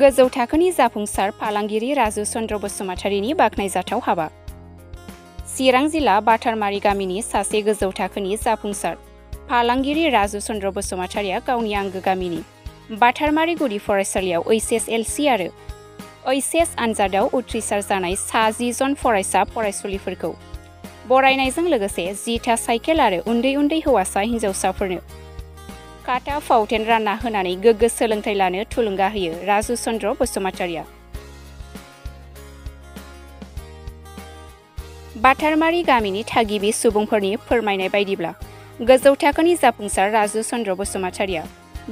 गोजौ थाखोनि जाफुंसार फालांगिरि राजु चन्द्र बसुमतारीनि बाख्नायजाथाव हाबा। चिरां जिल्ला बाथारमारि गामिनि सासे गोजौ थाखोनि जाफुंसार फालांगिरि राजु चन्द्र बसुमतारीया गावनि आंगो गामिनि बाथारमारि गुदि फरायसालियाव HSLC आरो HS आनजादाव उथ्रिसार जानाय 10 जन फरायसा फरायसुलिफोरखौ बरायनायजों लोगोसे 10टा साइकेल आरो उन्दै उन्दै हौवासा हिन्जावसाफोरनो खाथा फावथेन रानना होनानै गोग्गो सोलोंथाइ लानो थुलुंगा होयो राजु चन्द्र बसुमतारीया। बाथारमारि गामिनि थागिबि सुबुंफोरनि फोरमायनाय बायदिब्ला गोजौ थाखोनि जाफुंसार राजु चन्द्र बसुमतारीया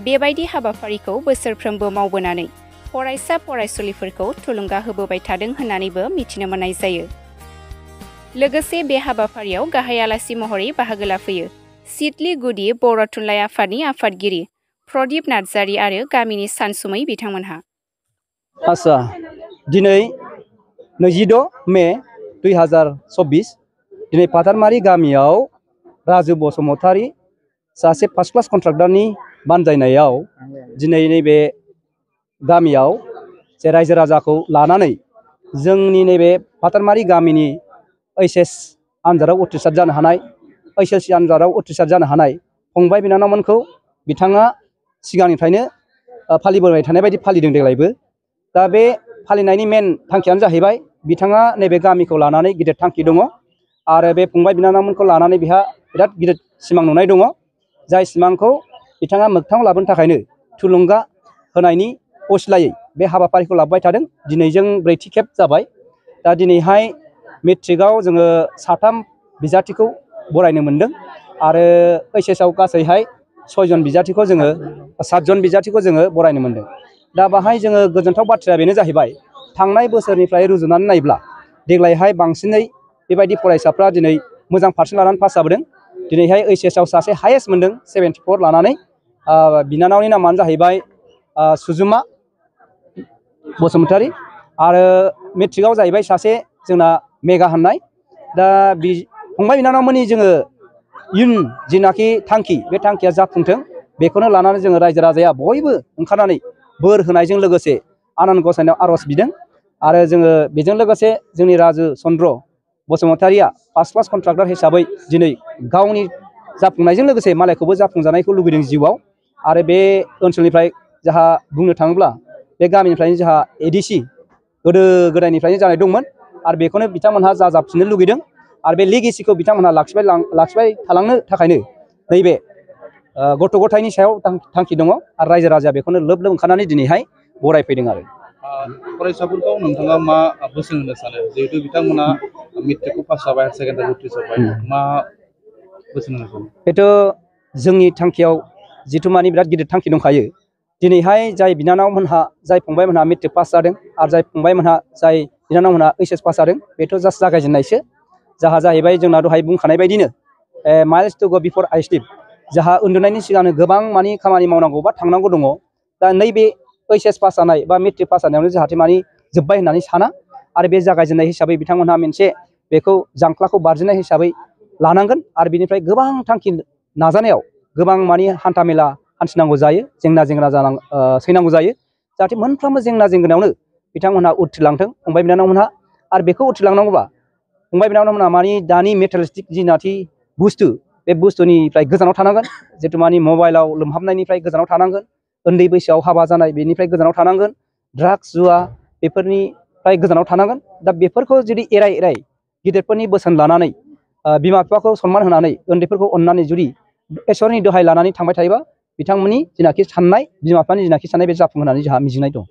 बेबायदि हाबाफारिखौ बोसोरफ्रोमबो मावबोनानै फरायसा फरायसुलिफोरखौ थुलुंगा होबोबाय थादों होननानैबो मिथिनो मोननाय जायो। लोगोसे बे हाबाफारियाव गाहाय आलासि महरै बाहागो लाफैयो सिडली गुदि बर' थुनलाइ आफादनि आफादगिरि प्रदीप नार्जारी आरो गामिनि सानसुमै बिथांमोनहा। आच्छा, दिनै 26 मे 2024 दिनै बाथारमारि गामियाव राजु बसुमतारी सासे फार्स्ट क्लास कन्ट्राक्टरनि बानजायनायाव दिनै नैबे गामियाव जे रायजो राजाखौ लानानै जोंनि नैबे बाथारमारि गामिनि HS आनजादाव उथ्रिसार जानो हानाय HSC आनजादाव उथ्रिसार जानो हानाय फंबाय बिनानावमोनखौ बिथाङा सिगांनिफ्रायनो फालिबोबाय थानाय बायदि फालिदों देग्लायबो। दा बे फालिनायनि मेन थांखियानो जाहैबाय बिथाङा नैबे गामिखौ लानानै गिदिर थांखि दङ आरो बे फंबाय बिनानावमोनखौ लानानै बिहा बिराद गिदिर सिमां नुनाय दङ। जाय सिमांखौ बिथाङा मोगथाङाव लाबोनो थाखायनो थुलुंगा होनायनि असिलायै बे हाबाफारिखौ लाबोबाय थादों। दिनैजों 4थि खेब जाबाय। दा दिनैहाय मेट्रिकआव जोङो 3 बिजाथिखौ बरायनो मोनदों आरो HSआव गासैहाय 6 जन बिजाथिखौ जोङो 7 जन बिजाथिखौ जोङो बरायनो मोनदों। दा बाहाय जोङो गोजोनथाव बाथ्राया बेनो जाहैबाय थांनाय बोसोरनिफ्राय रुजुनानै नायोब्ला देग्लायहाय बांसिनै बेबायदि फरायसाफ्रा दिनै मोजां पारसेन्ट लानानै पास जाबोदों। दिनैहाय HSआव सासे हाइएस्ट मोनदों 74 लानानै। बिनानावनि नामानो जाहैबाय सुजुमा बसुमतारी आरो मेट्रिकआव जाहैबाय सासे जोंना मेगा होननाय। दा फंबाय बिनानावमोननि जोङो इयुन जिनाखि थांखि बे थांखिया जाफुंथों बेखौनो लानानै जोङो रायजो राजाया बयबो ओंखारनानै बोर होनायजों लोगोसे आनान गसाइनाव आर'ज बिदों आरो जोङो बेजों लोगोसे जोंनि राजु चन्द्र बसुमतारीया फार्स्ट क्लास कन्ट्राक्टर हिसाबै दिनै गावनि जाफुंनायजों लोगोसे मालायखौबो जाफुंजानायखौ लुबैदों जिउआव। आरो बे ओनसोलनिफ्राय जोंहा बुंनो थाङोब्ला बे गामिनिफ्रायनो जोंहा ADC गोदो गोदायनिफ्रायनो जानाय दंमोन आरो बेखौनो बिथांमोनहा जाजाबफिननो लुगैदों आरो बे लेगेसिखौ बिथांमोनहा लाखिबाय थालांनो थाखायनो नैबे गथ' गथायनि सायाव थांखि दङ आरो रायजो राजाया बेखौनो लोब लोब ओंखारनानै दिनैहाय बरायफैदों आरो। फरायसाफोरखौ नोंथाङा मा बोसोन होनो सानो जिहेतु बिथांमोना मेट्रिकखौ पास जाबाय हायार सेकेन्डारि उथ्रिसारबाय मा बोसोन होनो सानो? बेथ' जोंनि थांखियाव जिथु मानि बिराद गिदिर थांखि दंखायो। दिनैहाय जाय बिनानावमोनहा जाय फंबायमोनहा मेट्रिक पास जादों आरो जाय फंबायमोनहा जाय बिनानावमोनहा HS पास जादों बेथ' जास्ट जागायजेननायसो। जाहा जाहैबाय जोंना दहाय बुंखानाय बायदिनो miles to go before I slip. जाहा उन्दुनायनि सिगांनो गोबां मानि खामानि मावनांगौ बा थांनांगौ दङ। दा नैबे HS पास जानाय बा मेट्रिक पास जानायावनो जाहाथे मानि जोब्बाय होननानै साना आरो बे जागायजेननाय हिसाबै बिथांमोनहा मोनसे बेखौ जांख्लाखौ बारजेननाय हिसाबै लानांगोन आरो बिनिफ्राय गोबां थांखि नाजानायाव गोबां मानि हान्था मेला हान्थिनांगौ जायो, जेंना सैनांगौ जायो। जाहाथे मोनफ्रोमबो जेंना जेंगोनायावनो बिथांमोनहा उथ्रिलांथों फंबाय बिनानावमोनहा। आरो बेखौ उथ्रिलांनांगौबा फंबाय बिनानावमोनहा मानि दानि मेटेरियेलिस्टिक जिनाखि बुस्थु बे बुस्थुनिफ्राय गोजानाव थानांगोन। जितु मानि मबाइलाव लोमहाबनायनिफ्राय गोजानाव थानांगोन, उन्दै बैसोआव हाबा जानाय बेनिफ्राय गोजानाव थानांगोन, ड्राग्स जुवा बेफोरनिफ्राय गोजानाव थानांगोन। दा बेफोरखौ जुदि एराय एराय गिदिरफोरनि बोसोन लानानै बिमा बिफाखौ सनमान होनानै उन्दैफोरखौ अननानै जुदि इसोरनि दहाय लानानै थांबाय थायोबा बिथांमोननि जिनाखि साननाय बिमा बिफानि जिनाखि साननाय बे जाफुं होननानै जोंहा मिजिंनाय दं।